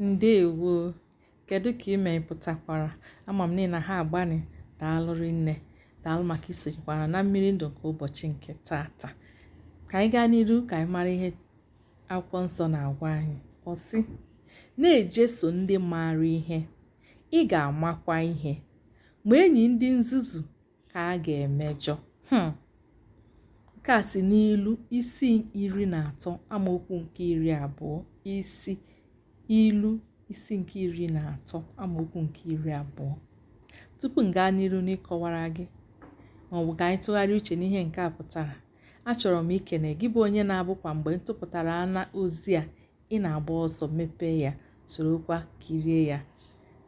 Ndewo! Kedu ka ime pụtakwara? Ama m na ha agbanị. Daalụ rinne. Daalụ maka isonyekwara na mmiri ndụ nke ụbọchị nke taata. Ka anyị gaa n'iru ka anyị mara ihe akwụkwọ nsọ na-agwa anyị. Ọ sị, na-ejeso ndị maara ihe, ị ga-amakwa ihe, ma enyi ndị nzuzu ka a ga-emejọ. Nke a si n'ilu isi 13 amaokwu nke 20. Isi ilu isi nke 13 amaokwu nke 20. Tupu m gaa n'iru n'ịkọwara gị maọbụ ka anyị tụgharịa uche n'ihe nke a pụtara, achọrọ m ikene gị bụ onye na-abụkwa mgbe m tụpụtara na ozi a ị na-agba ọsọ mepee ya, sorokwa kirie ya.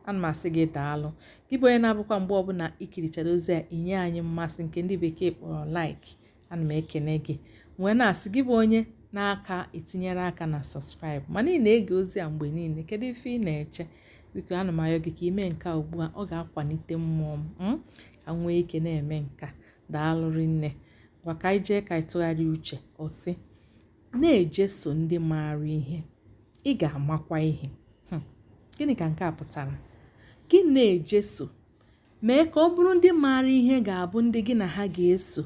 Ana m asị gị daalụ. Gị bụ onye na-abụkwa mgbe ọbụla ikirichara ozi a inye anyị mmasị nke ndị bekee kpọrọ like, ana m ekene gị. Wee na-asị gị bụ onye na-aka etinyere aka na subscribe mana ị na-ege ozi a mgbe niile, kedu ife ị na-eche? Biko ana m ayọ gị ka ime nke a ugbu a, ọ ga-akwalite mmụọ m ka m nwee ike na-eme nke a. Daalụ rinne. Gwa ka anyị jee ka anyị tụgharịa uche. Ọ sị, na-ejeso ndị maara ihe, ị ga-amakwa ihe. Gịnị ka nke a pụtara? Gị na-ejeso, mee ka ọ bụrụ ndị maara ihe ga-abụ ndị gị na ha ga-eso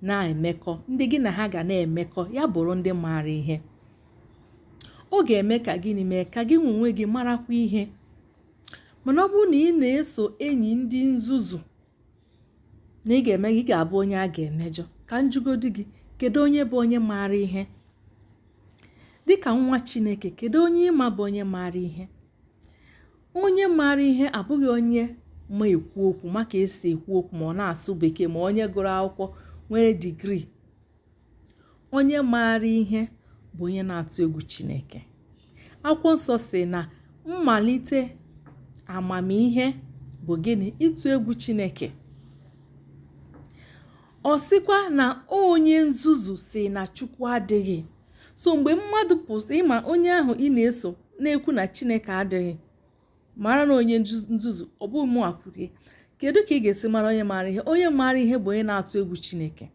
na-emekọ, ndị gị na ha ga na-emekọ, ya bụrụ ndị maara ihe. Ọ ga-eme ka gịnị mee ka gị onwe gị marakwa ihe. Mana ọ bụrụ na ị na-eso enyi ndị nzuzu, na ị ga-eme ị ga-abụ onye a ga-emejọ. Ka njugodi gị, kedu onye bụ onye maara ihe? Dịka nwa Chineke, kedu onye ịma bụ onye maara ihe? Onye maara ihe abụghị onye ma ekwu okwu, maka esi ekwu okwu, ma ọ na-asụ bekee, ma onye gụrụ akwụkwọ nwere digrii. Onye maara ihe bụ onye na-atụ egwu Chineke. Akwụkwọ nsọ sị na mmalite amamihe bụ gịnị? Ịtụ egwu Chineke. Ọ sịkwa na onye nzuzu sị na Chukwu adịghị. So mgbe mmadụ pụsị ịma onye ahụ ị na-eso na-ekwu na Chineke adịghị, mara na onye nzuzu, ọ bụghị mụ kwurie. Kedu ka ị ga-esi mara onye maara ihe? Onye maara ihe bụ onye na-atụ egwu Chineke.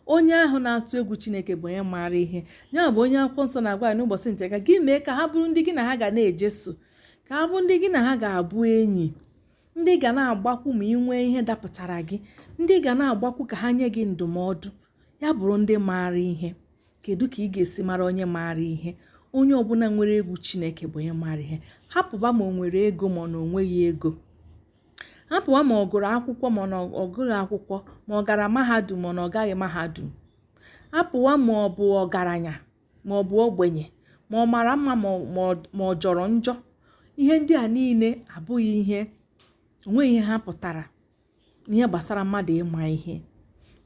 Onye ahụ na-atụ egwu Chineke bụ onye maara ihe. Ya bụ onye akwụkwọ nsọ na-agwa anyị n'ụbọchị nke gị mee ka ha bụrụ ndị gị na ha ga na-ejeso, ka ha bụ ndị gị na ha ga-abụ enyi, ndị ga na-agbakwu ma ị nwee ihe dapụtara gị, ndị ga na-agbakwu ka ha nye gị ndụmọdụ, ya bụrụ ndị maara ihe. Kedu ka ị ga-esi mara onye maara ihe? Onye ọbụla nwere egwu Chineke bụ onye maara ihe. Hapụba ma o nwere ego ma ọ na o nweghị ego. Hapụwa ma ọ gụrụ akwụkwọ ma na ọ gụghị akwụkwọ, ma ọ gara mahadum ma na ọ gaghị mahadum. Hapụwa ma ọ bụ ọgaranya ma ọ bụ ogbenye, ma ọ mara mma ma ọ jọrọ njọ. Ihe ndị a niile abụghị ihe, onweghị ihe ha pụtara n'ihe gbasara mmadụ ịma ihe.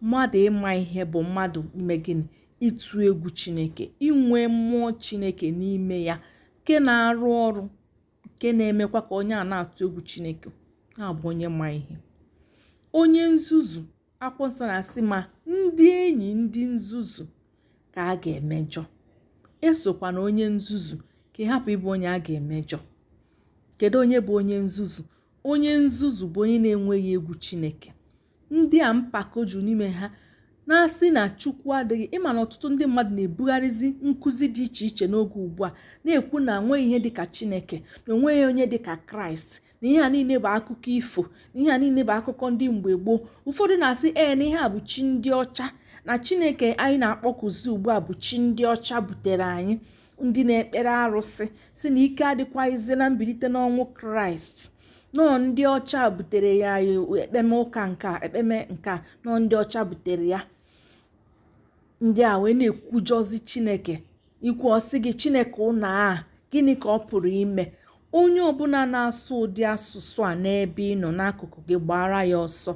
Mmadụ ịma ihe bụ mmadụ ime gịnị? Ịtụ egwu Chineke, inwe mmụọ Chineke n'ime ya, nke na-arụ ọrụ, nke na-emekwa ka onye a na-atụ egwu Chineke na-abụ onye ma ihe. Onye nzuzu, akwụkwọ nsọ na-asị ma ndị enyi ndị nzuzu ka a ga-emejọ. Esokwana onye nzuzu ka ị hapụ ịbụ onye a ga-emejọ. Kedu onye bụ onye nzuzu? Onye nzuzu bụ onye na-enweghị egwu Chineke. Ndị a mpako juru n'ime ha na-asị na Chukwu adịghị. Ịma na ọtụtụ ndị mmadụ na-ebugharịzi nkụzi dị iche iche n'oge ugbu a, na-ekwu na enweghị ihe dịka Chineke, na onweghị onye dịka Kraịst, na ihe a niile bụ akụkọ ifo, na ihe a niile bụ akụkọ ndị mgbe gboo. Ụfọdụ na-asị ee na ihe a bụ chi ndị ọcha, na Chineke anyị na-akpọkuzi ugbu a bụ chi ndị ọcha butere anyị, ndị na-ekpere arụsị, si na ike adịkwaghịzi na mbilite n'ọnwụ Kraịst, nọọ ndị ọcha butere ya ekpeme ụka nke a, ekpeme nke a, nọọ ndị ọcha butere ya. Ndị a wee na-ekwujọzi Chineke. Ikwu ọsị gị Chineke ụnọ a, gịnị ka ọ pụrụ ime? Onye ọbụla na-asụ ụdị asụsụ a n'ebe ị nọ n'akụkụ gị, gbara ya ọsọ.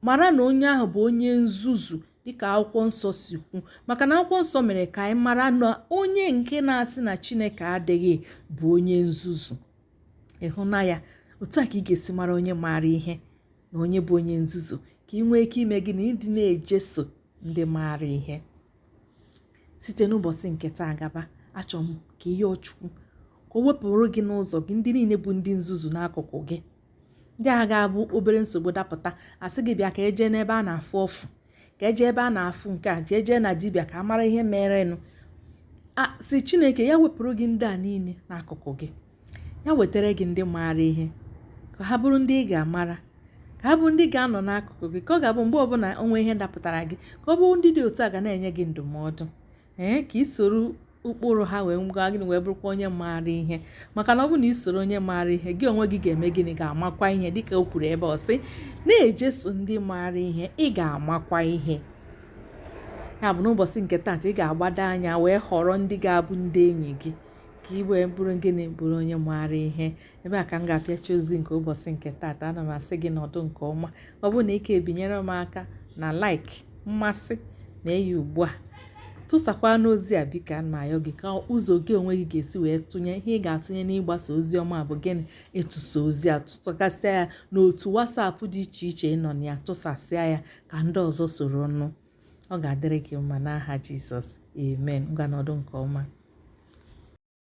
Mara na onye ahụ bụ onye nzuzu dịka akwụkwọ nsọ si kwu, maka na akwụkwọ nsọ mere ka anyị mara na onye nke na-asị na Chineke adịghị bụ onye nzuzu. Ịhụna ya? Otu a ka ị ga-esi mara onye maara ihe na onye bụ onye nzuzu, ka ị nwee ike ime gị na ịdị na-ejeso ndị maara ihe. Site n'ụbọchị nke taa gaba, achọrọ m ka ị yọọ Chukwu ka o wepụrụ gị n'ụzọ gị ndị niile bụ ndị nzuzu n'akụkụ gị, ndị a ga-abụ obere nsogbu dapụta asị gị bịa ka eje n'ebe a na-afụ ọfụ, ka eje ebe a na-afụ nke a, jee jee na dibịa ka a mara ihe merenụ. A sị Chineke ya wepụrụ gị ndị a niile n'akụkụ gị. Ya wetara gị ndị maara ihe, ka ha bụrụ ndị ị ga-amara, ka ha bụrụ ndị ga-anọ n'akụkụ gị, ka ọ ga-abụ mgbe ọbụla o nwee ihe dapụtara gị, ka ọ bụrụ ndị dị otu a ga na-enye gị ndụmọdụ, ee, ka ị soro ụkpụrụ ha wee gwa gịnị, wee bụrụkwa onye maara ihe. Maka na ọ bụrụ na ị soro onye maara ihe, gị onwe gị ga-eme gịnị? Ga-amakwa ihe. Dịka o kwuru ebe ọ sị, na-ejeso ndị maara ihe, ị ga-amakwa ihe. Ya bụ, n'ụbọchị nke taata, ị ga-agbado anya wee họrọ ndị ga-abụ ndị enyi gị, ka ị wee bụrụ gịnị? Bụrụ onye maara ihe. Ebe a ka m ga-apịachi ozi nke ụbọchị nke taata. Ana m asị gị nọdụ nke ọma. Ọ bụrụ na ike ebinyere m aka na like, mmasị, mee ya ugbu a. Tụsakwa n'ozi a, biko. Ana m ayọ gị ka ụzọ gị onwe gị ga-esi wee tụnye ihe ị ga-atụnye n'ịgbasa ozi ọma bụ gịnị? Ịtụsa ozi a, tụtụgasịa ya n'otu WhatsApp dị iche iche ị nọ na ya. Tụsasịa ya ka ndị ọzọ soro nụ. Ọ ga-adịrị gị mma n'aha Jizọs, amen. Ngwa, nọdụ nke ọma.